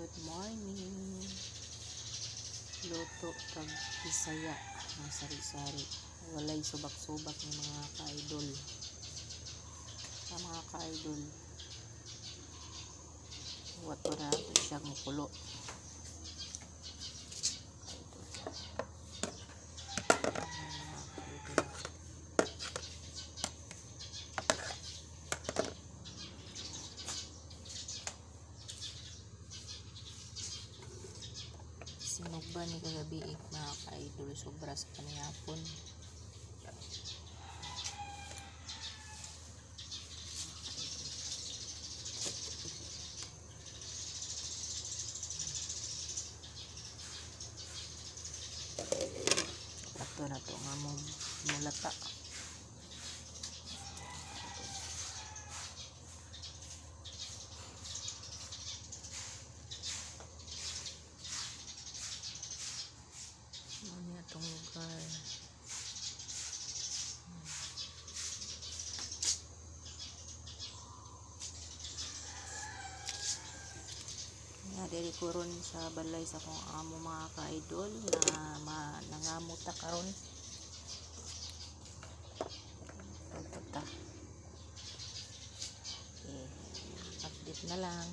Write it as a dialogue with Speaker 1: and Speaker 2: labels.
Speaker 1: Good morning. Luto tag Bisaya ng sari-sari. Walay subak-subak ng mga ka-idol. Sa mga ka-idol. Wato na ito siya mukulo. Ka-idol. Ayan, mga ka-idol. Sinugba ni kagabi eh, mga ka-idol, sobra sa panihapon. Ato na to nga mo mulata. Ano niya itong lugar? Nga diri ko ron sa balay sa akong amo, mga ka-idol, na nangamuta karon. Punta. Okay. Update na lang.